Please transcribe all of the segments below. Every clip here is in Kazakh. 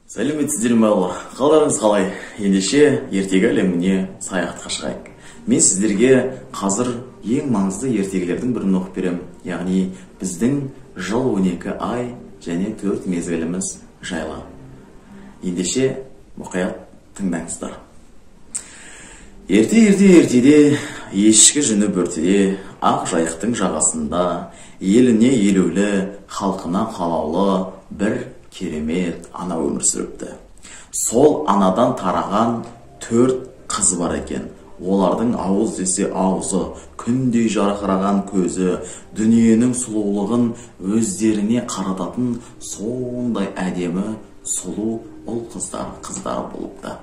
Сәлеметсіздер ме, балалар? Қалдарыңыз қалай? Ендеше ертегі әлеміне саяхатқа шығайық. Мен сіздерге қазір ең маңызды ертегілердің бірін оқып беремін. Яғни біздің жыл 12 ай және 4 мезгіліміз жайлы. Ендеше мұқият тыңдаңыздар. Ерте ерте ертеде, ешкі жүні бөртеде, ақ жайықтың жағасында, еліне елеулі, халқына қалаулы бір керемет ана өмір сүріпті. Сол анадан тараған 4 қыз бар екен. Олардың ауыз десе аузы, күндей жарқыраған көзі, дүниенің сұлулығын өздеріне қарататын сондай әдемі сұлу ұл қыздар, қыздары болыпты.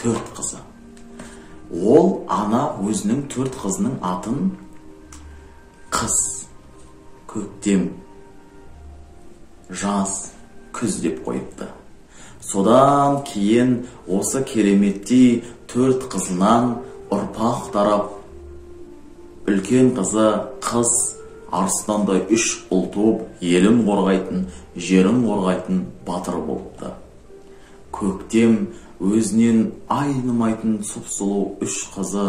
4 қызы. Ол ана өзінің 4 қызының атын Қыс, Көктем, Жаз, Күз деп қойыпты. Содан кейін осы кереметтей 4 қызынан ұрпақ тарап, үлкен қызы Қыс арыстандай 3 ұл туып, елін қорғайтын, жерін қорғайтын батыр болыпты. Көктем өзінен айнымайтын сұп-сұлу 3 қызы,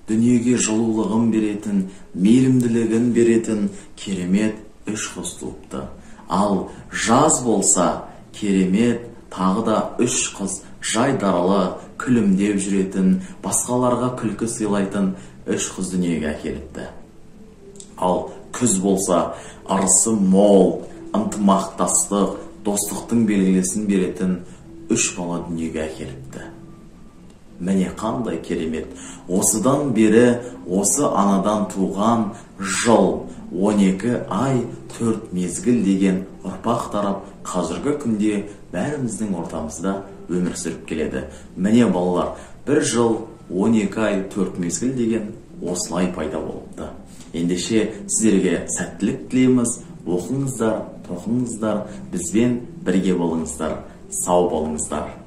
дүниеге жылулығын беретін, мейірімділігін беретін керемет 3 қыз туыпты. Ал жаз болса, керемет тағы да 3 қыз, жайдаралы, күлімдеп жүретін, басқаларға күлкі сыйлайтын 3 қыз дүниеге әкеліпті. Ал күз болса, ырысы мол, ынтымақтастық, достықтың белгісін беретін 3 бала дүниеге әкеліпті. Міне қандай керемет. Осыдан бері осы анадан туған жыл, 12 ай, 4 мезгіл деген ұрпақ тарап, қазіргі күнде бәріміздің ортамызда өмір сүріп келеді. Міне балалар, бір жыл, 12 ай, 4 мезгіл деген осылай пайда болыпты. Ендеше сіздерге сәттілік тілейміз. Оқыңыздар, тоқыңыздар, бізбен бірге болыңыздар. Сау болыңыздар.